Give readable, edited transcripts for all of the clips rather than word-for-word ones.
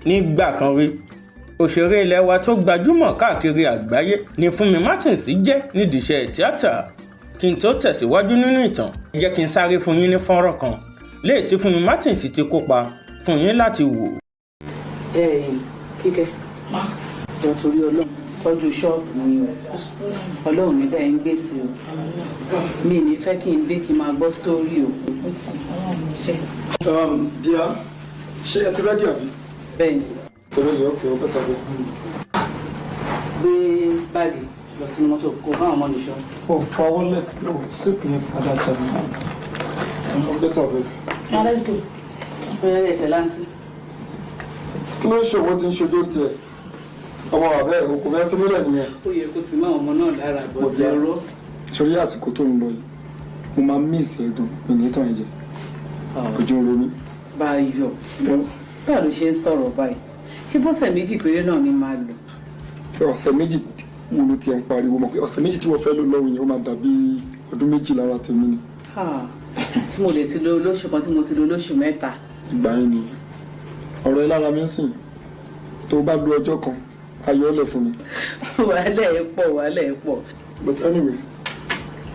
Nígbà kan rí, òṣèré ilẹ̀ wa tó gbajúmọ̀ káàkiri àgbáyé ni Fúnmi Martins jẹ́ nídìí iṣẹ́ tíátà. Kí n tó tẹ̀síwájú nínú ìtàn, ẹ jẹ́ kí n sáré fún yín ní fọ́nrán kan léè tí Fúnmi Martins ti kópa fún yín láti wò. Ẹ Kíkẹ́, jọ, torí Ọlọ́run, tọ́jú ṣọ́ọ̀bù mi o. Ọlọ́run ní bẹ́ẹ̀ ń gbèsè o. Mi ní fẹ́ kí n dé kí n máa gbọ́ story o. Dear, ṣé ẹ ti ready àbí? Bẹ́ẹ̀ ni. Ti ready, ok, ó better bẹ́ẹ̀. Gbé báàgì lọ sínú mọ́tò kó bá àwọn ọmọ nìṣọ́. Ó fa wallet lọ sípò yẹn padà tẹ̀lé. Ó better bẹ́ẹ̀. Now let's go. Bẹ́ẹ̀ ẹ̀ tẹ̀lé àǹtí. Kí ló ń ṣe owó tí ń ṣojú tiẹ̀? Ọmọ bàbá ẹ̀ kò fẹ́ fi mílẹ̀ nìyẹn. Ó yẹ kó ti mọ àwọn ọmọ náà lára bọ́ ti rọ́. Sórí àsìkò tó ń lọ yìí, mo máa miss ẹ̀ gan, mi ní tàn ẹ̀ jẹ. Ojú ń ro mí. Báyọ̀, báwo ló ṣe ń sọ̀rọ̀ báyìí? Ṣé bọ́sẹ̀ 2 péré náà ni máa lò? Ọ̀sẹ̀ 2 wo ló tiẹ̀ ń pariwo mọ̀ pé ọ̀sẹ̀ 2 tí wọ́n fẹ́ lò lọ́hùn yẹn, ó máa dàbí ọdún 2 lára tèmi ni. Tí mo lè ti lo lóṣù kan, tí mo ti lo lóṣù 3. Ìgbà yẹn nìyẹn. Ọ̀rọ̀ ẹ lára mi ń sìn, tó o bá lo ọjọ́ kan, ayọ̀ ọ̀lẹ̀ fún mi. Wàhálà ẹ̀ pọ̀, wàhálà ẹ̀ pọ̀. But anyway,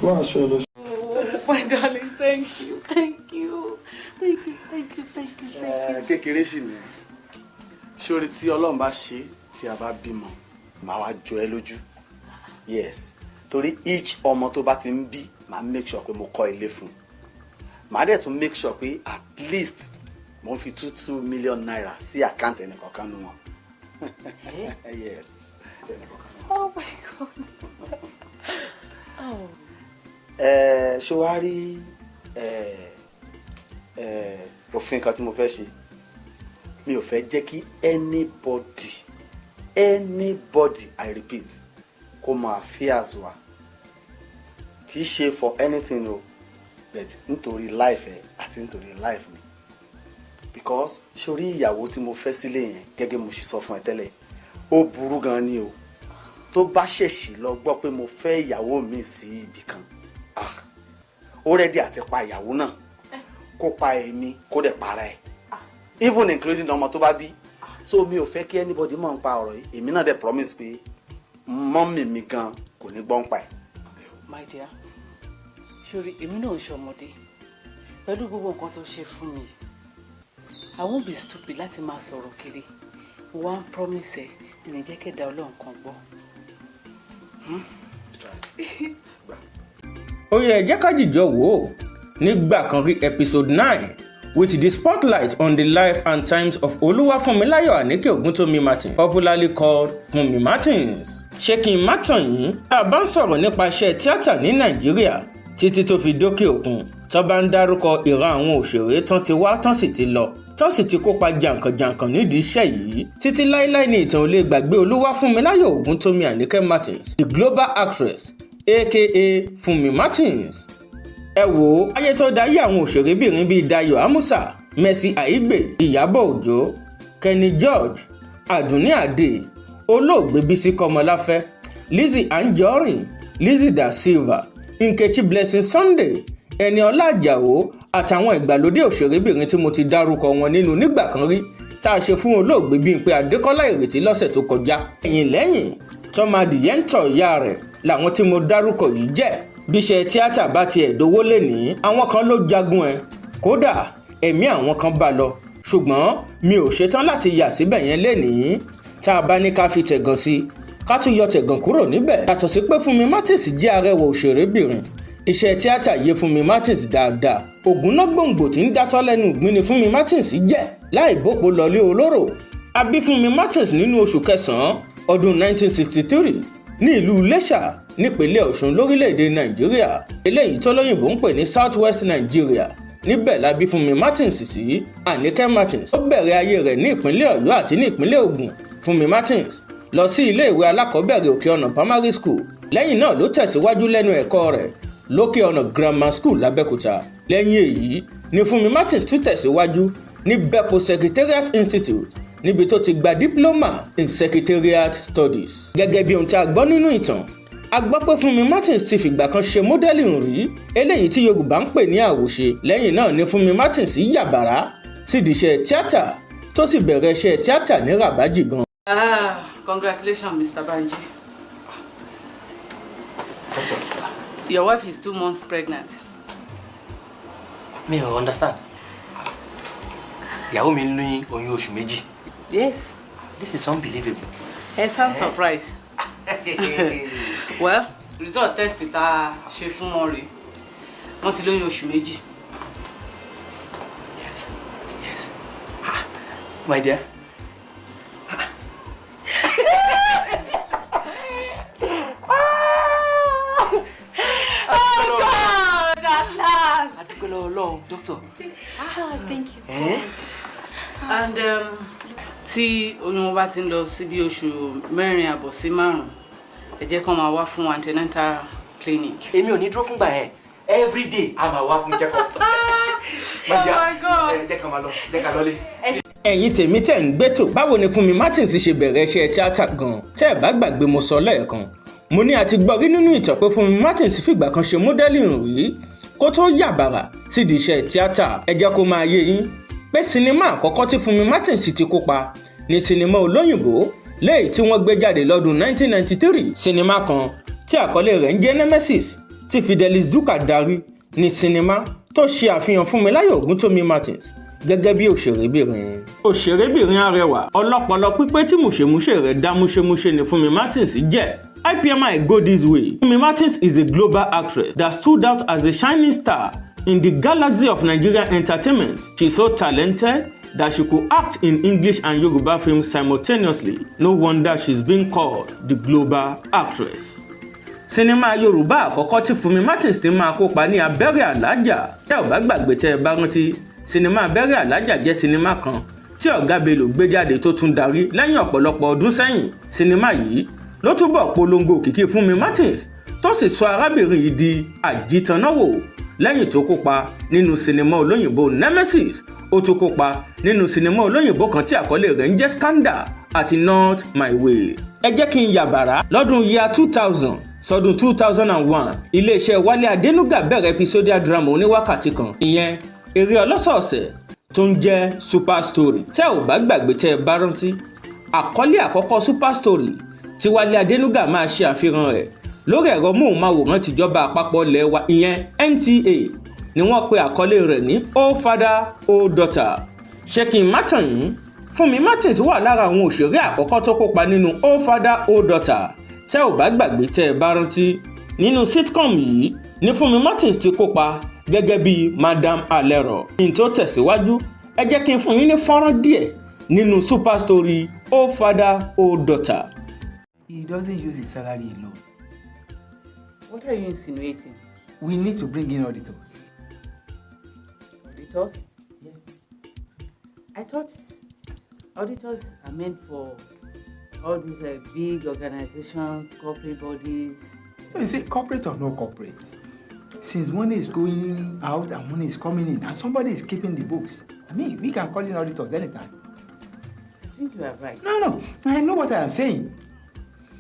wọ́n aṣọ ẹ lọ. My darling, thank you, thank you, thank you, thank you, thank you, thank you. Kékeré sì ni sórí. Tí Ọlọ́run bá ṣe tí a bá bímọ, màá wá jọ ẹ lójú. Yes, torí each ọmọ tó bá ti ń bí, màá make sure pé mo kọ́ ilé fún un. Màá dẹ̀ tún make sure pé at least mo ń fi 2-2 million naira sí account ẹnìkọ̀ọ̀kan nu wọn. Yes. Oh my God. Oh. Ẹ ṣé wàá rí ẹ ẹ òfin kan tí mo fẹ́ ṣe. Mi ò fẹ́ jẹ́ kí anybody, anybody, I repeat, kó mọ affairs wa. Kì í ṣe for anything o, but nítorí life ẹ àti nítorí life mi, because sórí ìyàwó tí mo fẹ́ sílé yẹn, gẹ́gẹ́ mo ṣe sọ fún ẹ tẹ́lẹ̀, ó burú gan ni o. Tó bá ṣèṣì lọ gbọ́ pé mo fẹ́ ìyàwó mi sí ibì kan, ah, ó ready àti pa ìyàwó náà, kó pa èmi, kó dẹ̀ para ẹ̀, even including ọmọ tó bá bí. So mi ò fẹ́ kí anybody mọ̀ ń pa ọ̀rọ̀ yìí. Èmi náà dẹ̀ promise pé mummy mi gan kò ní gbọ́ ń pa ẹ̀. My dear, sori èmi náà ń ṣọmọdé. Pẹ̀lú gbogbo nǹkan tó ṣe fún mi, I won't be stupid láti máa sọ̀rọ̀ kiri. Mo wá ń promise ẹ, mi ní jẹ́ kẹ́dà Ọlọ́run kan gbọ́. Ó yẹ jẹ́ ká jìjọ wò ó. Nígbà kan rí, episode 9, with the spotlight on the life and times of Olúwafúnmiláyọ̀ Àníkẹ́ Ògúntómi Martin, popularly called Fúnmi Martins. Ṣé kí n má tàn yín, tá a bá ń sọ̀rọ̀ nípa iṣẹ́ tíátà ní Nàìjíríà títí tó fi dókè òkun, tó bá ń dárúkọ ìran àwọn òṣèré tán ti wá, tán sì ti lọ, tán sì ti kópa jàǹkànjàǹkàn nídìí iṣẹ́ yìí, títí láíláí ni ìtàn ò lè gbàgbé Olúwafúnmiláyọ̀ Ògúntómi Àníkẹ́ Martins, the global actress, aka Fúnmi Martins. Ẹ wò ó, ayé tó dayé àwọn òṣèrébìnrin bíi Dayo Amusa, Mercy Aigbe, Ìyábọ̀ Òjó, Kenny George, Àdùnní Adé, olóògbé Bísí Kọ́mọláfẹ́, Lizzy Anjorin, Lizzy Da Silva, Nkechi Blessing Sunday, Ẹniọlá Àjàó àtàwọn ìgbàlódé òṣèrébìnrin tí mo ti dárúkọ wọn nínú Nígbà kan rí tá a ṣe fún olóògbé Bímpé Adékọ́lá Ìrètí lọ́sẹ̀ tó kọjá. Ẹ̀yìn lẹ́yìn tọ́mọ adìyẹ ń tọ̀ ìyá rẹ̀ làwọn tí mo dárúkọ yìí jẹ́. Bí iṣẹ́ tíátà bá tiẹ̀ dówó lé ní, àwọn kan ló jagun ẹ̀, kódà ẹ̀mí àwọn kan bá lọ. Ṣùgbọ́n mi ò ṣetán láti yà síbẹ̀ yẹn lénìí. Tá a bá ní ká fi tẹ̀gàn sí, ká tún yọ tẹ̀gàn kúrò níbẹ̀. Yàtọ̀ sí pé Fúnmi Martins jẹ́ arẹwà òṣèrébìnrin, iṣẹ́ tíátà yé Fúnmi Martins dáadáa. Ògúnná gbòǹgbò tí ń dátọ́ lẹ́nu ìgbín ni Fúnmi Martins jẹ́ láì bópo lọlé olóró. A bí Fúnmi Martins nínú oṣù kẹsàn-án ọdún 1963 ní ìlú Iléṣà, nípínlẹ̀ Ọ̀ṣun, lórílẹ̀‐èdè Nàìjíríà, eléyìí tó lóyìnbó ń pè ní South West Nigeria. Níbẹ̀ la bí Fúnmi Martins sí. Àníkẹ́ Martins ó bẹ̀rẹ̀ ayé rẹ̀ ní ìpínlẹ̀ Ọ̀yọ́ àti ní ìpínlẹ̀ Ògùn. Fúnmi Martins lọ sí iléèwé alákọ̀ọ́bẹ̀rẹ̀ Òkè Ọ̀nà Primary School. Lẹ́yìn náà ló tẹ̀síwájú lẹ́nu ẹ̀kọ́ rẹ̀ lókè Ọ̀nà Grammar School lábẹ́òkúta. Lẹ́yìn èyí ni Fúnmi Martins tún tẹ̀síwájú ní Beppo Secretariat Institute, níbi tó ti gba diploma in secretariat studies. Gẹ́gẹ́ bí ohun tí a gbọ́ nínú ìtàn, a gbọ́ pé Fúnmi Martins ti fìgbà kan ṣe modeling rí, eléyìí tí Yorùbá ń pè ní àwòṣe. Lẹ́yìn náà ni Fúnmi Martins yàbàrá sídìí iṣẹ́ tíátà. tó sì bẹ̀rẹ̀ iṣẹ́ tíátà ní ràbájì gan. Ah, congratulations, Mr. Banji. Your wife is 2 months pregnant. Mi ò understand. Ìyàwó mi ní oyún oṣù 2. Yes. This is unbelievable. Ẹ sound surprise. Well, result test tá a ṣe fún wọn rèé. Wọ́n ti lóyún oṣù 2. Yes. Ah, my dear. Ah. Oh God, at last. A dúpẹ́ lọ́wọ́ Ọlọ́run, doctor. Ah, thank you. Eh? And tí oyún wọn bá ti ń lọ sí bí oṣù 4.5 sí 5, ẹ jẹ́ kán máa wá fún antenatal clinic. Èmi ò ní dúró fúngbà yẹn. Every day a máa wá fún check up. My dear, Oh my God. ẹ jẹ́ ká máa lọ, jẹ́ ká lọlé. Ẹ̀yin tèmi tẹ̀ ń gbẹ́tò, báwo ni Fúnmi Martins ṣe bẹ̀rẹ̀ iṣẹ́ tíátà gan-an? Tẹ́ ẹ̀ bá gbàgbé, mo sọ lẹ́ẹ̀kan, mo ní àti gbọ́ rí nínú ìtàn pé Fúnmi Martins fìgbà kan ṣe modeling rí kó tó yàbàrà sídìí iṣẹ́ tíátà. Ẹ jẹ́ kó máa yé yín pé sinimá àkọ́kọ́ tí Fúnmi Martins ti kópa ní sinimá olóyìnbó léyìí tí wọ́n gbé jáde lọ́dún 1993, sinimá kan tí àkọlé rẹ̀ ń jẹ́ Nemesis tí Fidelis Duka darí, ní sinimá tó ṣe àfihàn Fúnmiláyọ̀ Ògúntómi Martins gẹ́gẹ́ bí òṣèrébìnrin. Òṣèrébìnrin arẹwà ọlọ́pọlọ pípé tí mùṣemúṣe rẹ̀ dá múṣemúṣe ní Fúnmi Martins jẹ́. IPMI go this way. Fúnmi Martins is a global actress that stood out as a shining star in the galaxy of Nigerian entertainment. She's so talented that she could act in English and Yoruba films simultaneously. No wonder she's being called the global actress. Sinimá Yorùbá àkọ́kọ́ tí Fúnmi Martins ti máa kópa ní Abẹ́rẹ́ Àlájà. Tẹ́ ò bá gbàgbé, tẹ́ ẹ bá rántí, sinimá Abẹ́rẹ́ Àlájà jẹ́ sinimá kan tí Ọ̀gá Bello gbé jáde tó tún darí lẹ́yìn ọ̀pọ̀lọpọ̀ ọdún sẹ́yìn. Sinimá yìí ló túbọ̀ polongo òkìkí Fúnmi Martins, tó sì sọ arábìnrin yìí di àjítanáwò. Lẹ́yìn tó kópa nínú sinimá olóyìnbó Nemesis, ó tún kópa nínú sinimá olóyìnbó kan tí àkọlé rẹ̀ ń jẹ́ Scandal àti Not My Way. Ẹ jẹ́ kí n yàbàrá lọ́dún year 2000 sọdún 2001, iléeṣẹ́ Wálé Adénúgà bẹ̀rẹ̀ episodial drama oníwákàtí kan, ìyẹn eré ọlọ́sọ̀ọ̀sẹ̀ tó ń jẹ́ Super Story. Tẹ́ ò bá gbàgbé, tẹ́ ẹ bá rántí, àkọlé àkọ́kọ́ Super Story tí Wálé Adénúgà máa ṣe àfihàn rẹ̀ lórí ẹ̀rọ móhùnmáwòrán tìjọba àpapọ̀ ilẹ̀ wa, ìyẹn NTA, ni wọ́n pe àkọlé rẹ̀ ní Oh Father Oh Daughter. Ṣé kí n má tàn yín, Fúnmi Martins wà lára àwọn òṣèré àkọ́kọ́ tó kópa nínú Oh Father Oh Daughter. Tẹ́ ò bá gbàgbé, tẹ́ ẹ bá rántí, nínú sitcom yìí ní Fúnmi Martins ti kópa gẹ́gẹ́ bí Madam Alero. Kí n tó tẹ̀síwájú, ẹ jẹ́ kí n fún yín ní fọ́nrán díẹ̀ nínú Super Story Oh Father Oh Daughter. He doesn't use his salary alone. What are you insinuating? We need to bring in auditors. Auditors? Yes. I thought auditors are meant for all these big organizations, corporate bodies. You see, corporate or no corporate, since money is going out and money is coming in, and somebody is keeping the books, I mean, we can call in auditors anytime. I think you are right. No, I know what I am saying.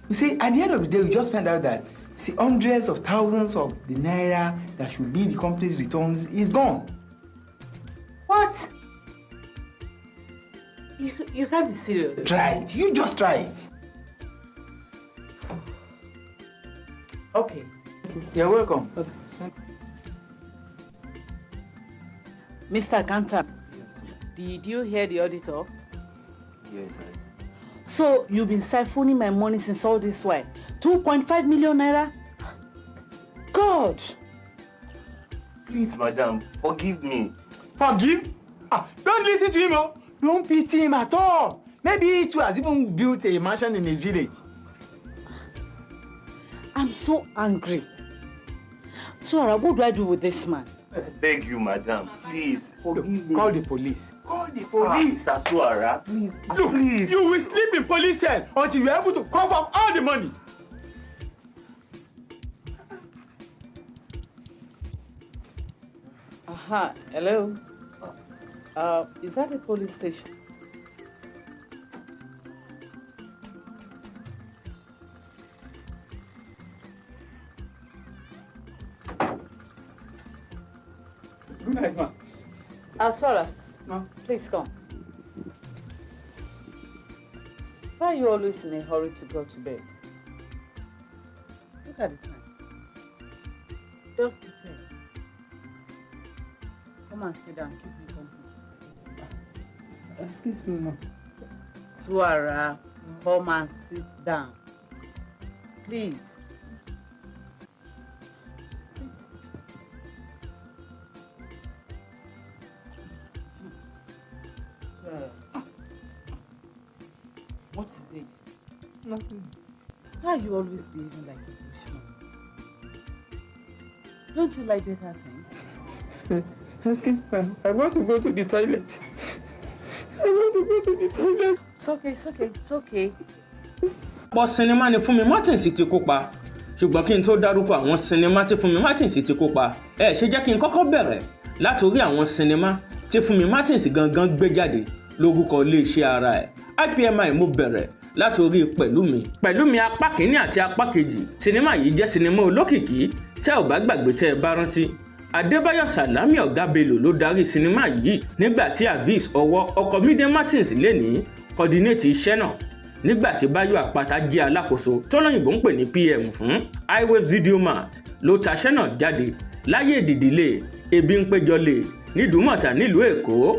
You see, at the end of the day, we just find out that, see, hundreds of thousands of the naira that should be the company's returns is gone. What? You can't be serious. Try it. You just try it. Okay. You're welcome. Mr. Accountant, did you hear the auditor? Yes, I. So you've been siphoning my money since all this while. 2.5 million naira? God! Please, madam, forgive me. Forgive? Ah, don't listen to him, oh. Don't pity him at all. Maybe he too has even built a mansion in his village. I'm so angry. Suara, what do I do with this man? I beg you, madam, please forgive me. Call the police. Call the police. Ah, Sasuara, please. Look, please. You will sleep in police cell until you are able to cough up all the money. Aha, hello. Is that the police station? Good night, ma. Suara, Ma. please come. Why are you always in a hurry to go to bed? Look at the time. Just to 10. Come and sit down, keep me company. Excuse me, ma. Suara, come and sit down. Please. Sit. Suara. What is it? Nothing. Why are you always behaving like a bushman? Don't you like better things? Excuse me, I want to go to the toilet. I want to go to the toilet. It's okay, it's okay, it's okay. Ọ̀pọ̀ sinimá ni Fúnmi Martins ti kópa, ṣùgbọ́n kí n tó dárúkọ àwọn sinimá tí Fúnmi Martins ti kópa, ẹ ṣe jẹ́ kí n kọ́kọ́ bẹ̀rẹ̀ látòrí àwọn sinimá tí Fúnmi Martins gangan gbé jáde lórúkọ iléeṣẹ́ ara ẹ̀ IPMI. Mo bẹ̀rẹ̀ látòrí Pẹ̀lúmi. Pẹ̀lúmi apá kínní àti apá kejì, sinimá yìí jẹ́ sinimá olókìkí. Tẹ́ ò bá gbàgbé, tẹ́ ẹ bá rántí, Adébáyọ̀ Sàlámì Ọ̀gá Bello ló darí sinimá yìí, nígbà tí Aviz Ọwọ́ ọkọ Mídé Martins lè ní coordinate iṣẹ́ náà, nígbà tí Báyọ̀ Àpáta jẹ́ alákòóso tọ́lọ́yìnbó ń pè ní PM fún Highway Video Mart ló taṣẹ́ náà jáde láyé ìdìdílé ebi ń péjọ lè nídùúmọ̀tà nílùú Èkó.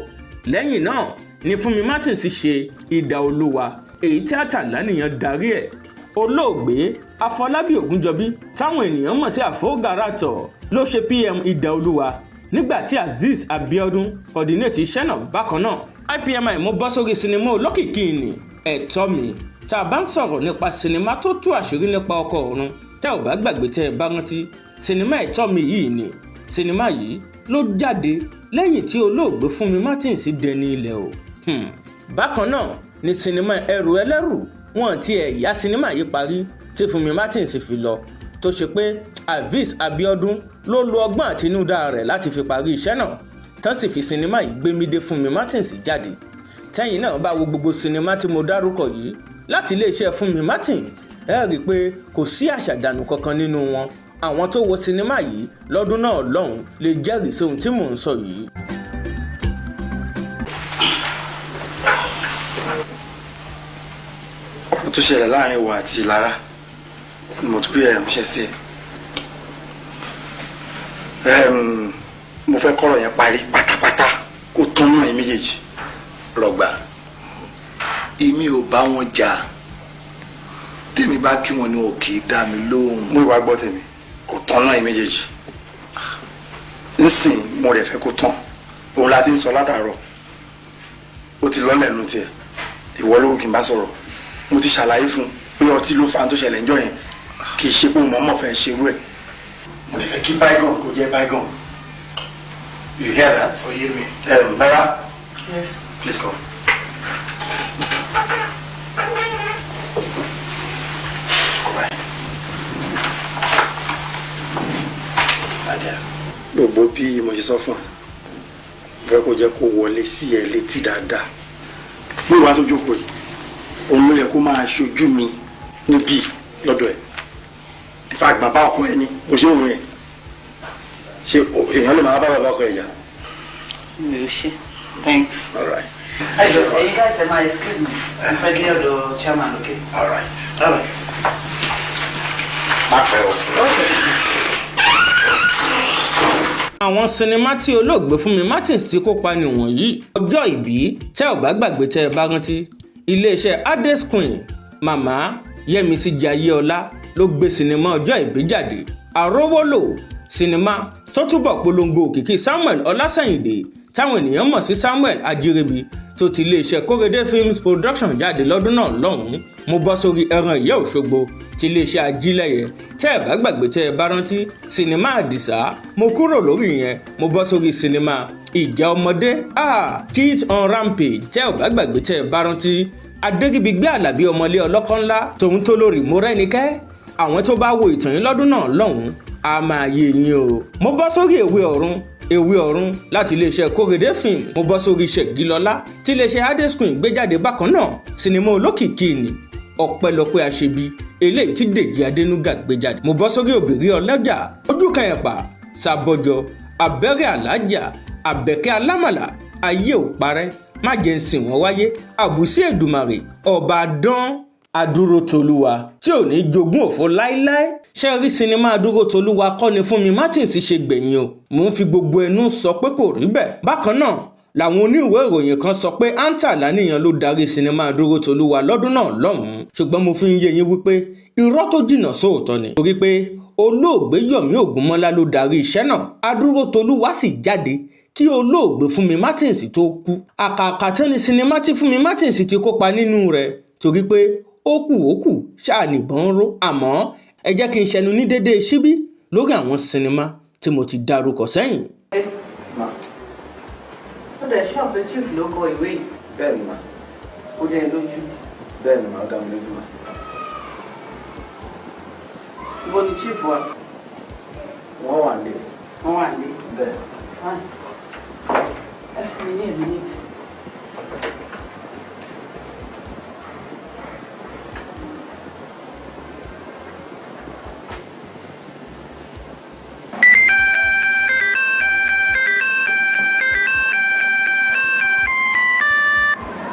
Lẹ́yìn náà ni Fúnmi Martins ṣe Ìdà Olúwa, èyí tí Àtàlánìyàn darí ẹ̀. Olóògbé Afọlábí Ògúnjọbí, táwọn ènìyàn mọ̀ sí Àfọgàràtọ̀, ló ṣe PM Ìdà Olúwa, nígbà tí Azeez Abiodun coordinate iṣẹ́ náà bákan náà. IPMI, mo bọ́ sórí sinimá olókìkí ni Ẹ̀tọ́ Mi. Tá a bá ń sọ̀rọ̀ nípa sinimá tó tú àṣírí nípa ọkọ ọ̀run, tẹ́ ò bá gbàgbé, tẹ́ ẹ bá rántí, sinimá Ẹ̀tọ́ Mi yìí ni. Sinimá yìí ló jáde lẹ́yìn tí olóògbé Fúnmi Martins dẹni ilẹ̀ o. Bákan náà ni sinimá Ẹrù Ẹlẹ́rù, wọn ti ẹ̀ yá sinimá yìí parí tí Fúnmi Martins fi lọ, tó ṣe pé Aviz Abiodun ló lo ọgbọ́n àtinúdá rẹ̀ láti fi parí iṣẹ́ náà, tán sì fi sinimá yìí gbémídé Fúnmi Martins jáde. Tẹ́yìn náà bá wo gbogbo sinimá tí mo dárúkọ yìí láti iléeṣẹ́ Fúnmi Martins, ẹ rí i pé kò sí àṣàdànù kankan nínú wọn. Àwọn tó wo sinimá yìí lọ́dún náà lọ́hùn lè jẹ́rìí sí ohun tí mò ń sọ yìí. Ọ̀rọ̀ tó ṣẹlẹ̀ láàrin wa àti Lára ni mo tún bí ẹ̀rọ ránṣẹ́ sí ẹ. Mo fẹ́ kọ́rọ̀ yẹn parí pátápátá, kó tán náà yín méjèèjì. Rọgbà, èmi ò bá wọn jà. Tèmi bá kí wọn ni wọn kì í dá mi lóhùn. Mú ìwà gbọ́ tèmi, kò tán náà yín méjèèjì nísìn. Mo rẹ̀ fẹ́ kó tán, òun la ti ń sọ látàárọ̀. Ó ti lọ́lẹ̀ nù tiẹ̀, ìwọ lówó kí n bá sọ̀rọ̀. Mo ti ṣàlàyé fún un pé ọtí ló fa tó ṣẹlẹ̀ ńjọ́ yẹn, kì í ṣe pé mo mọ̀ fẹ́ ṣerú ẹ̀. Mo lè fẹ́ kí bygone kó jẹ́ bygone. You hear that? Ó yé mi. Bella. Yes. Please come. Go by. Nadia, gbogbo bí mo ṣe sọ fún ẹ, mo fẹ́ kó jẹ́ kó wọlé sí ẹ létí dáadáa. Bí wàá tó jókòó yìí, òun ló yẹ kó máa ṣojú mi níbí lọ́dọ̀ ẹ̀. In fact, bàbá ọkọ ẹ ni mo ṣe òun yẹn. Ṣé èèyàn lè máa bá bàbá ọkọ ẹ jà? Mi ò ṣe, thanks. All right. Ẹ jọ̀ọ́, ẹ̀yin guys, ẹ máa excuse me, mo fẹ́ dé ọ̀dọ̀ chairman, okay? All right. All right. Má pẹ́ o. Okay. Àwọn sinimá tí olóògbé Fúnmi Martins ti kópa nìwọ̀nyí: Ọjọ́ Ìbí, tẹ́ ò bá gbàgbé, tẹ́ ẹ bá rántí, iléeṣẹ́ Ades Queen, Màmá Yẹ́misí Jayéọlá, ló gbé sinimá Ọjọ́ Ìbí jáde. Àrówólò, sinimá tó túbọ̀ polongo òkìkí Samuel Ọlásẹ̀yìndé, táwọn ènìyàn mọ̀ sí Samuel Ajírébi, tó ti iléeṣẹ́ Kórèdé Films Production jáde lọ́dún náà lọ́hùn-ún. Mo bọ́ sórí Ẹran Ìyá Òṣogbo ti iléeṣẹ́ Ajílẹ̀yẹ, tẹ́ ẹ̀ bá gbàgbé, tẹ́ ẹ bá rántí, sinimá Àdìsá. Mo kúrò lórí yẹn, mo bọ́ sórí sinimá Ìjà Ọmọdé, Kids on Rampage. Tẹ́ ẹ̀ bá gbàgbé, tẹ́ ẹ bá rántí, Adéríbigbé Àlàbí ọmọlé ọlọ́kọ́ ńlá tòun tó lórí Mọ́rẹ́nikẹ́. Àwọn tó bá wo ìtàn yín lọ́dún náà lọ́hùn-ún, a máa yé yín o. Mo bọ́ sórí Èwe Ọ̀run, Èwe Ọ̀run láti iléeṣẹ́ Kórèdé Film. Mo bọ́ sórí Ṣẹ̀gilọ́lá tí iléeṣẹ́ Adesqueen gbé jáde bákan náà, sinimá olókìkí ni Ọpẹ́lọpẹ́ Àṣebi, eléyìí tí Dèjì Adénúgà gbé jáde. Mo bọ́ sórí Òbírí Ọlọ́jà, Ojú Kan Ẹ̀pà, Sàbọ̀jọ, Abẹ́rẹ́ Àlájà, Àbẹ̀kẹ́ Alámàlà, Ayé Ò Parẹ́. Má jẹ́ ń sìn wọ́n wáyé, àbùsí Èdùmàrè ọba dán Adúrótolúwa tí ò ní jogún òfo láéláé. Ṣe rí sinimá Adúrótolúwa kọ́ ni Fúnmi Martins ṣe gbẹ̀yìn o. Mò ń fi gbogbo ẹnu sọ pé kò rí bẹ́ẹ̀. Bákan náà làwọn oníwèé ìròyìn kan sọ pé Anta Laniyan ló darí sinimá Adúrótolúwa lọ́dún náà lọ́hùn-ún, ṣùgbọ́n mo fi ń yé yín wípé irọ́ tó jìnnà sóòótọ́ ni, torí pé olóògbé Yomi Ògúnmọ́lá ló darí iṣẹ́ náà. Adúrótolúwa sì jáde kí olóògbé Fúnmi Martins tó kú. Àkàkà tán ni sinimá tí Fúnmi Martins ti kópa nínú rẹ̀, torí pé ó kù ó kù ṣáà nìbọn ń ró. Àmọ́ ẹ jẹ́ kí n ṣẹnu ní déédéé síbí lórí àwọn sinimá tí mo ti dárúkọ sẹ́yìn. Ma. Ó dẹ̀ ṣọ́ọ̀bù, chief ló kọ ìwé yìí? Bẹ́ẹ̀ ni, ma. Ó dẹ̀ lójú? Bẹ́ẹ̀ ni, ma, ó dá mi lójú, ma. Ibo ni chief wà? Wọ́n wà ní. Wọ́n wà ní? Bẹ́ẹ̀. Fine, ẹ fún mi ní a minute.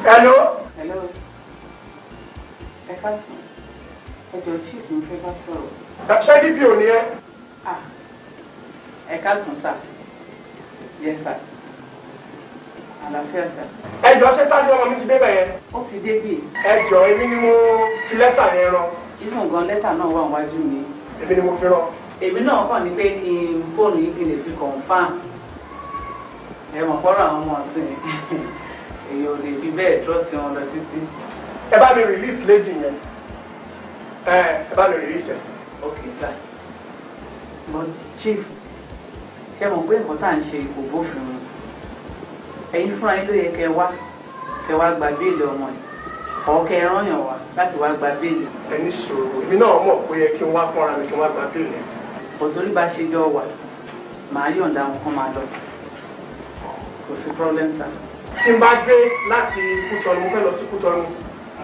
Hello. Hello, ẹ káàsán, ẹ jọ̀ọ́, chief ń fẹ́ bá sọ̀rọ̀. Ṣé DPO ni ẹ? Ah, ẹ káàsán sir. Yes sir, àlàáfíà sir. Ẹ jọ, ṣé Tádé ọmọ mi ti débẹ̀ yẹn? Ó ti dé bí. Ẹ jọ, èmi ni mo fi lẹ́tà yẹn rán. Inú gan lẹ́tà náà wà níwájú mi. Èmi ni mo fi rán. Èmi náà kàn ní pé kí n fóònù yìí kí n lè fi confirm. Ẹ mọ̀ pọ́rọ̀ àwọn ọmọ ọ̀sìn, èyí ò lè fi bẹ́ẹ̀ trust wọn lọ títí. Ẹ bá mi release lady yẹn. Ẹ bá mi release ẹ. Ok sir, but chief, ṣé mo pé nǹkan tá à ń ṣe kò bófin mu? Ẹ̀yin fúnra yín ló yẹ kẹ́ wá gba béèlì ọmọ yìí, ọ̀ kẹ́ ẹ rán yàn wá láti wá gba béèlì. Ẹ ní sùúrù, èmi náà mọ̀ pé yẹ kí n wá fúnra mi kí n wá gba béèlì. Kò torí bá ṣe jọ wà, màá yọ̀ǹda wọn kán máa lọ, kò sí problem sir. Tí n bá dé láti Kútọ́nù, mo fẹ́ lọ sí Kútọ́nù,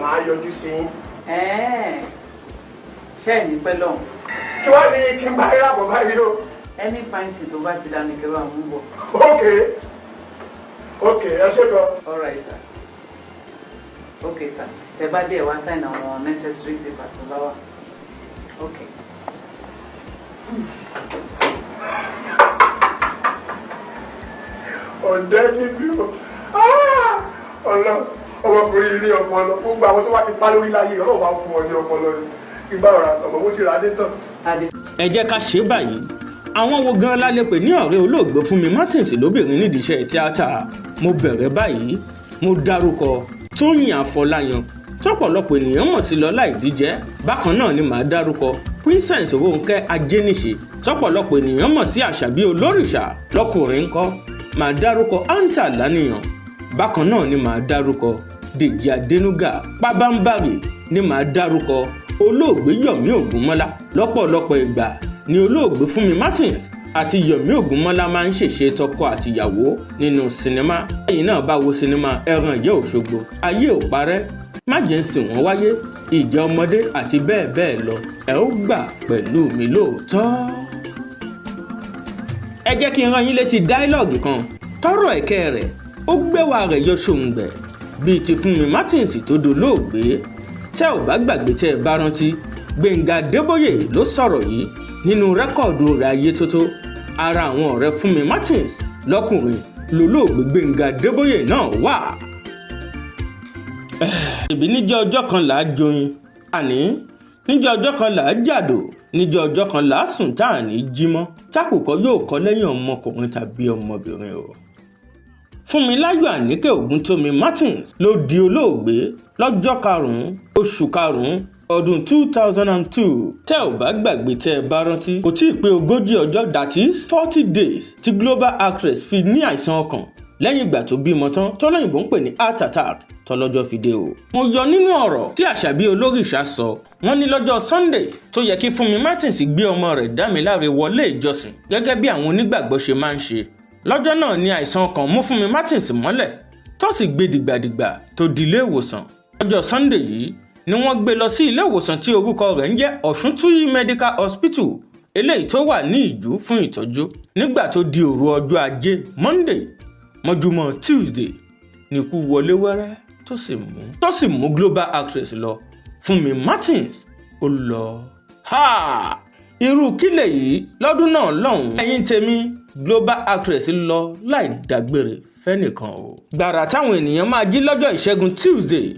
màá yọjú sí yín. Ẹ̀ẹ́, ṣé ẹ̀ ní pẹ́ lọ́hùn? Kí wá ní kí n bá rí àbọ̀ báyìí o? Any fine tó bá ti dá ní kẹ́ bá mú bọ̀. Ok, ẹ ṣé gan. All right sir, ok sir, tẹ bá dé, ẹ wá sign àwọn necessary papers tó bá wà. Ok. Ọ̀dẹ́ níbí o. Ọlọ ọmọkùnrin ilé ọpọlọ, gbogbo àwọn tó bá ti pa lórí láyé, Ọlọ́run bá fún ọ ní ọpọlọ ni ìgbà ọ̀rọ̀ àtọ̀mọ̀ mo ti rà á dé tán. Ẹ jẹ́ ká ṣe báyìí. Àwọn wo gan la lè pè ní ọ̀rẹ́ olóògbé Fúnmi Martins lóbìnrin nídìí iṣẹ́ tíátà? Mo bẹ̀rẹ̀ báyìí, mo dárúkọ Tóyìn Àfọláyàn tọ́pọ̀lọpọ̀ ènìyàn mọ̀ sí Lọ́lá Ìdíjẹ́. Bákan náà ni màá dárúkọ Princess Rónkẹ́ Ajéníṣe tọ́pọ̀lọpọ̀ ènìyàn mọ̀ sí Àṣàbí Olórìṣà. Lọ́kùnrin ńkọ́? Màá dárúkọ Anta Laniyan. Bákan náà ni màá dárúkọ Dèjì Adénúgà. Pábánbárì ni màá dárúkọ olóògbé Yomi Ògúnmọ́lá. Lọ́pọ̀lọpọ̀ ìgbà ni olóògbé Fúnmi Martins àti Yomi Ògúnmọ́lá máa ń ṣèṣe tọkọ àtìyàwó nínú sinimá. Ẹ̀yin náà bá wo sinimá Ẹran Ìyá Òṣogbo, Ayé ò parẹ́, Má jẹ́ ń sìn wọ́n wáyé, Ìjà ọmọdé àti bẹ́ẹ̀ bẹ́ẹ̀ lọ, ẹ ó gbà pẹ̀lú mi lóòótọ́. Ẹ jẹ́ kí n rán yín létí dialogue kan tọrọ ẹ̀kẹ́ rẹ̀ ó gbẹ́wà rẹ̀ yọ ṣòǹgbẹ̀ bíi ti Fúnmi Martins tó dolóògbé. Tẹ́ ò bá gbàgbé, tẹ́ ẹ bá rántí, Gbẹ̀ngà Adébóyè ló sọ̀rọ̀ yìí nínú record rẹ̀ Ayé Tótó. Ara àwọn ọ̀rẹ́ Fúnmi Martins lọ́kùnrin lolóògbé Gbẹ̀ngà Adébóyè náà wà. Ìbí níjọ́ ọjọ́ kan là á joyin, àní níjọ́ ọjọ́ kan là á jàdò, níjọ́ ọjọ́ kan là á sùn tá à ní jí mọ́, tákùkọ yóò kọ lẹ́yìn ọmọkùnrin tàbí ọmọbìnrin o. Fúnmiláyọ̀ Àníkẹ́ Ògúntómi Martins ló di olóògbé lọ́jọ́ 5 oṣù 5 ọdún 2002. Tẹ́ ò bá gbàgbé, tẹ́ ẹ bá rántí, kò tí ì pé 40 ọjọ́, that is 40 days, tí global actress fi ní àìsàn ọkàn lẹ́yìn ìgbà tó bímọ tán, tọ́lọ́yìnbó ń pè ní heart attack, tọ́lọ́jọ́ fi dé o. Mo yọ nínú ọ̀rọ̀ tí Àṣàbí Olórìṣà sọ. Wọ́n ní lọ́jọ́ Sunday tó yẹ kí Fúnmi Martins gbé ọmọ rẹ̀ Dámiláre wọlé ìjọsìn gẹ́gẹ́ bí àwọn onígbàgbọ́ ṣe máa ń ṣe, lọ́jọ́ náà ni àìsàn ọkàn mú Fúnmi Martins mọ́lẹ̀, tó sì gbé dìgbàdìgbà tó di ilé ìwòsàn. Lọ́jọ́ Sunday yìí ni wọ́n gbé lọ sí ilé ìwòsàn tí orúkọ rẹ̀ ń jẹ́ Ọ̀ṣuntúyí Medical Hospital, eléyìí tó wà ní Ìjú, fún ìtọ́jú. Nígbà tó di òru ọjọ́ Ajé Monday mọ́júmọ́ Tuesday. Níkú wọlé wẹ́rẹ́ tó sì mú global actress lọ. Fúnmi Martins ó lọ. Ha! Irú kílẹ̀ yìí lọ́dún náà lọ́hùn-ún. Ẹ̀yin tèmi, global actress lọ láì dágbére fẹ́nìkan o. Gbàrà táwọn ènìyàn máa jí lọ́jọ́ Ìṣẹ́gun Tuesday,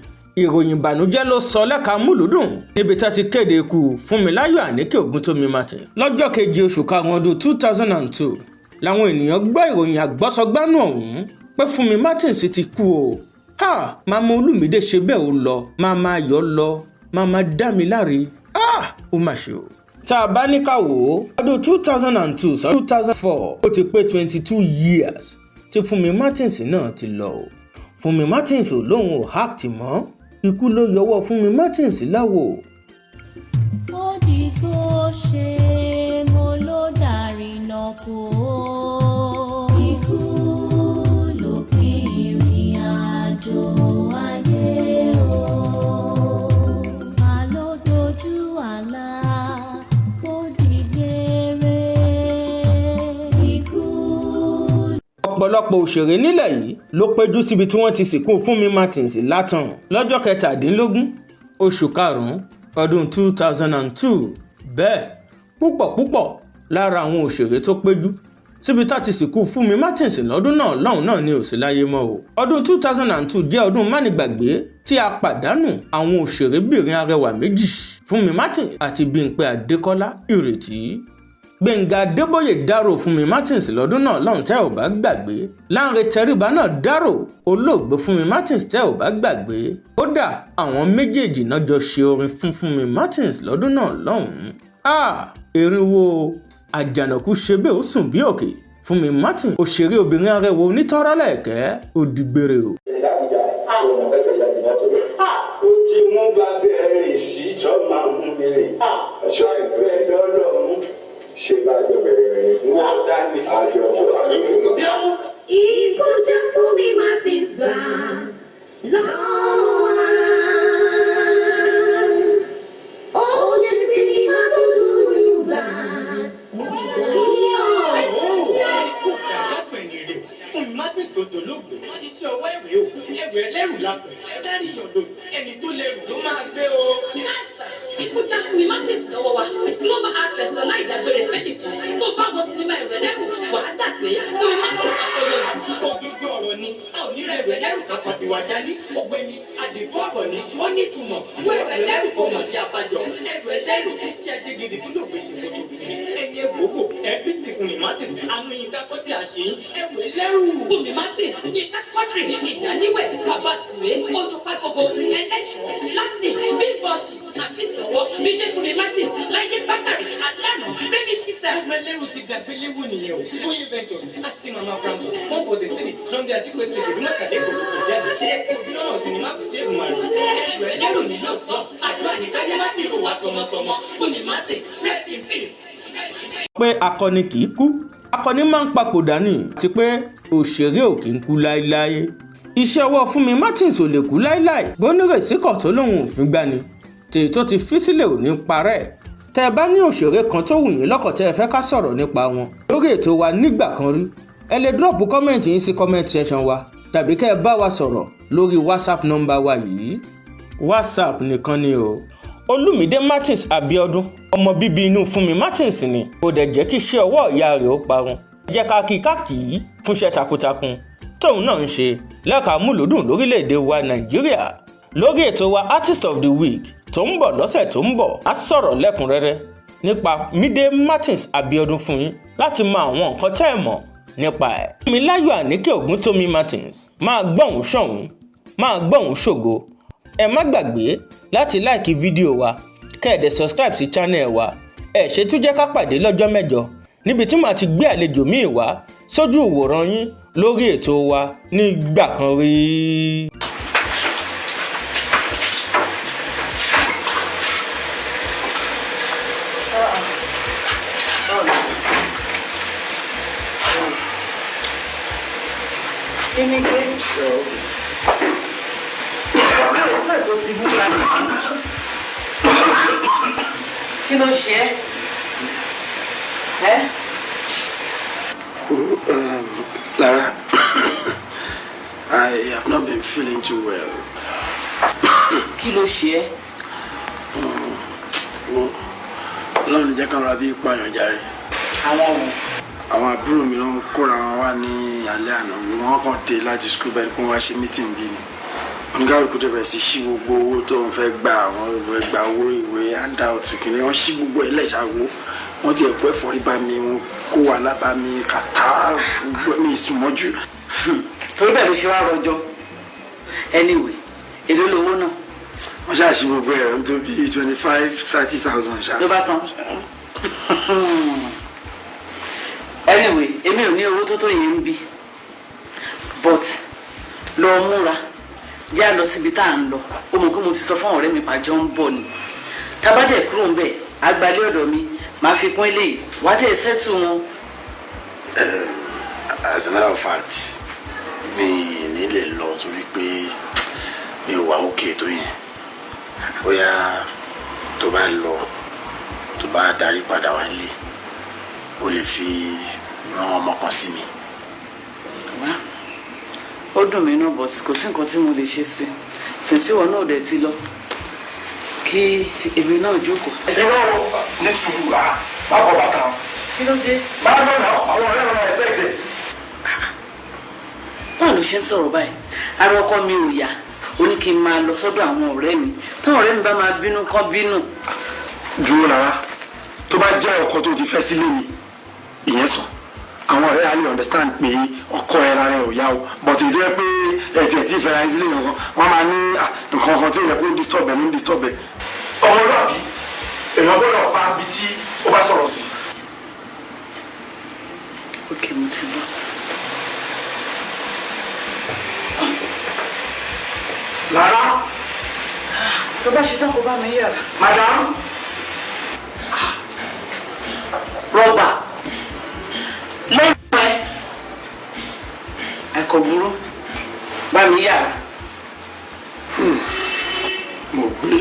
ìròyìn ìbànújẹ́ ló sọ lẹ́ka múlùúdùn níbi tá ti kéde ikú Fúnmiláyọ̀ Àníkẹ́ Ògúntómi Martin. Lọ́jọ́ keje oṣù karùn-ún ọdún 2002 làwọn ènìyàn gbọ́ ìròyìn àgbọ́sọgbánú ọ̀hún pé Fúnmi Martins ti kú o. Ha! Màmá Olúmídé ṣe bẹ́ẹ̀, ó lọ. Màmá Ayọ̀ lọ. Màmá Dámiláre, ah, ó mà ṣe o. Tá a bá ní ká wò ó, ọdún 2002 sí 2004, ó ti pé 22 years tí Fúnmi Martins náà ti lọ o. Fúnmi Martins ò lóun ò act mọ́, ikú ló yọwọ́ Fúnmi Martins láwò. Ó dìgbò ṣe, mo ló dàrínà kó. Ikú ló pin ìrìn àjò ayé o. Àló dojú àlá, ó dìgbére. Ikú. Ọ̀pọ̀lọpọ̀ òṣèré nílẹ̀ yìí ló péjú síbi tí wọ́n ti sìnkú Fúnmi Martins látàn lọ́jọ́ 17 oṣù karùn-ún ọdún 2002. Bẹ́ẹ̀, púpọ̀ púpọ̀ lára àwọn òṣèré tó péjú síbi tá ti sìnkú Fúnmi Martins lọ́dún náà lọ́hùn náà ni ò sí láyé mọ́ o. Ọdún 2002 jẹ́ ọdún mánigbàgbé tí a pàdánù àwọn òṣèrébìnrin arẹwà méjì, Fúnmi Martins àti Bímpé Adékọ́lá Ìrètí. Gbẹ̀ngà Adébóyè dárò Fúnmi Martins lọ́dún náà lọ́hùn, tẹ́ ò bá gbàgbé. Lánrẹ Tẹríba náà dárò olóògbé Fúnmi Martins, tẹ́ ò bá gbàgbé. Kódà, àwọn méjèèjì náà jọ ṣe orin fún Fúnmi Martins lọ́dún náà lọ́hùn-ún. Ah, eriwo àjànàkú ṣe bẹ́ẹ̀, ó sùn bí òkè. Fúnmi Martins, òṣèré obìnrin arẹwà onítọ́rọ́lẹ̀kẹ́, ó dìgbére o. Ó ti mú bàbá rìn sí tó máa mú mi rìn ṣọ́ ìgbẹ́ lọ́lọ́mú. Ṣé bá a jọ bẹ̀rẹ̀ rẹ̀ ni? Wọ́n dání. Àjọ Ikú jẹ́ Fúnmi Martins gbà lọ́wọ́. Ó ṣe sinimá tó dùn gbà. Fúnmi Martins tó dolóògbé, iṣẹ́ ọwọ́ ẹ̀rẹ́ o, ẹrù ẹlẹ́rù la pẹ̀ dárí ìyànlò, ẹni tó lẹ́rù ló máa gbé o. Káàsà, ikú já Fúnmi Martins lọ́wọ́ wa. Global actress lọ láì dágbére fẹ́nìkan. Tó bá wọ sinimá Ẹrù Ẹlẹ́rù, wàá gbà pé Fúnmi Martins akọyọ jù. Òdodo ọ̀rọ̀ ni, a ò ní rẹ̀rù ẹlẹ́rù ká fàtiwà dání. Ọ̀gbẹ́ni àdìtú ọ̀rọ̀ ni, ó ní ìtumọ̀. Wọ́n ẹrù ẹlẹ́rù kò mọ̀ jẹ́ abájọ. Ẹrù ẹlẹ́rù iṣẹ́ ajé gidi tó lògbé ṣe kótó ẹni ẹgbòógò ẹbí ti Fúnmi Martins àánú yín kákọ́dé àṣeyín ẹrù ẹlẹ́rù. Fúnmi Martins, Yínká Quadri, Ìdáníwẹ̀, Bàbá Sùwé, Ojú Pákókó, Ẹlẹ́ṣọ̀, Latin, Bímbọ̀ṣì, Àfíìsọ̀wọ́, Mídé Fúnmi Martins, Láìdé Bákàrè, Alánà, Rẹ́mi Ṣítà. Ẹrù ẹlẹ́rù ti dàgbé léwu nìyẹn o. Oyin Ventures àti Mama Franco, 143 Nnamdi Azikiwe Street, Ìdúmọ̀tà lẹ́kọ̀ọ́ ló gbé jáde. Ẹ kú ojúlọ́nà sinimá kù sí Èdùmàrè. Ẹrù ẹlẹ́rù ní lóòótọ́, àdúrà ní káyé má bírò wa tọmọtọmọ. Fúnmi Martins, rest in peace. Pé akọni kì í kú, akọni máa ń papòdà ní, àti pé òṣèré ò kì í kú láéláé. Iṣẹ́ ọwọ́ Fúnmi Martins ò lè kú láéláé. Bónírèsí kọ̀ tó lóun òfin gbani, tèyí tó ti fi sílẹ̀ ò ní parẹ́. Tẹ́ ẹ bá ní òṣèré kan tó wù yín lọ́kàn tẹ́ ẹ fẹ́ ká sọ̀rọ̀ nípa wọn lórí ètò wa nígbà kan rí, ẹ lè drop comment yín sí comment section wa, tàbí kẹ́ ẹ bá wa sọ̀rọ̀ lórí WhatsApp nọ́mbà wa yìí. WhatsApp nìkan ni o. Olúmídé Martins Abiodun, ọmọ bíbí inú Fúnmi Martins ni, kò dẹ̀ jẹ́ kí iṣẹ́ ọwọ́ ìyá rẹ̀ ó parun. Ẹ jẹ́ ká kí ká kì í fúnṣẹ́ takuntakun tóun náà ń ṣe lẹ́ka múlùúdùn lórílẹ̀‐èdè wa Nàìjíríà. Lórí ètò wa Artist of the Week tó ń bọ̀ lọ́sẹ̀ tó ń bọ̀, á sọ̀rọ̀ lẹ́kùnrẹ́rẹ́ nípa Mídé Martins Abiodun fún yín láti mọ àwọn nǹkan tẹ́ ẹ̀ mọ̀ nípa ẹ̀. Fúnmiláyọ̀ Àníkẹ́ Ògúntómi Martins, máa gbọ́hùn ṣọ̀hún, máa gbọ́hùn ṣògo. Ẹ má gbàgbé láti like fídíò wa, kẹ́ ẹ̀ dẹ̀ subscribe sí channel wa. Ẹ ṣe tún jẹ́ ká pàdé lọ́jọ́ mẹ́jọ níbi tí màá ti gbé àlejò míì wá sójú ìwòran yín lórí ètò wa nígbà kan rí. Kí ni pé ọ̀rẹ́ tó ti mú kalẹ̀, kí ló ṣe é ẹ́? Lára, I have not been feeling too well. Kí ló ṣe ẹ́? Wo, Ọlọ́run jẹ́ kán ra bí pààyàn jàre. Àwọn wo? Àwọn àbúrò mi ló ń kóra wọn wá ní alẹ́ àná. Wọ́n kàn dé láti school bẹ́ẹ̀ kí wọ́n wá ṣe meeting bí ni. Oníkálukú tó bẹ̀rẹ̀ sí ṣí gbogbo owó tó ń fẹ́ gbà, wọ́n fẹ́ gba owó ìwé, handout kìíní, wọ́n ṣí gbogbo ẹ̀ lẹ́ṣàwó. Wọ́n ti ẹ̀kọ́ ẹ̀fọ́rí bá mi, wọ́n kó wàhálà bá mi, kàtá mi ìsúnmọ́jú. Torí bẹ́ẹ̀ ló ṣe wá rọjọ́. Anyway, èló lowó náà? Wọ́n ṣàṣì gbogbo ẹ̀ ń tó bí 25, 30 thousand ṣá. Ló bá tán. Anyway, èmi ò ní owó tó tó yẹn ń bí, but lọ múra, já lọ síbi tá à ń lọ. Ó mọ̀ pé mo ti sọ fún ọ̀rẹ́ mi pàjọ́ ń bọ̀ ni. Tábàdẹ̀ kúrò ń bẹ̀, àgbálẹ̀ ọ̀dọ̀ mi máa fi kún eléyìí, wàá dẹ̀ settle wọn. As a matter of fact, mi ní lè lọ torí pé mi ò wá òkè tó yẹn. Bóyá tó bá lọ, tó bá darí padà wá nílé, o lè fi rán ọmọ kan sí mi. Wá, ó dùn mí náà, but kò sí nǹkan tí mo lè ṣe sí i sìnsìwọ náà dẹ̀ ti lọ, kí èmi náà jókòó. Irọ́, ní sùúrù à, má bọ̀ bàtà o. Kí ló dé? Má lọ nà, àwọn ọ̀rẹ́ rẹ̀ expect it. Báwo ló ṣe ń sọ̀rọ̀ báyìí? Ara ọkọ mi ò yá, ó ní kí n máa lọ sọ́dọ̀ àwọn ọ̀rẹ́ mi. Táwọn ọ̀rẹ́ mi bá máa bínú, kán bínú. Dúró lára, tó bá jẹ́ ọkọ tó ti fẹ́ sílé mi, ìyẹn sọ àwọn ọ̀rẹ́ á lè understand pé ọkọ ẹ rárá ò yá o, but ìjọ ẹ pé ẹ tiẹ̀ tí ìfẹ́ ra ẹ sílé nǹkan, wọ́n máa ní nǹkan kan tí ò yẹ kó disturb ẹ ní disturb ẹ. Ọmọlúwàbí èèyàn gbọ́dọ̀ bá ibi tí ó bá sọ̀rọ̀ sí. Ok, mo ti gbọ́. Lára. Tó bá ṣe tán, kó bá mi yàrá. Madam. Rọ́bà lẹ́nu ẹ, ẹ̀kọ́ burú, bá mi yàrá. Mo gbé.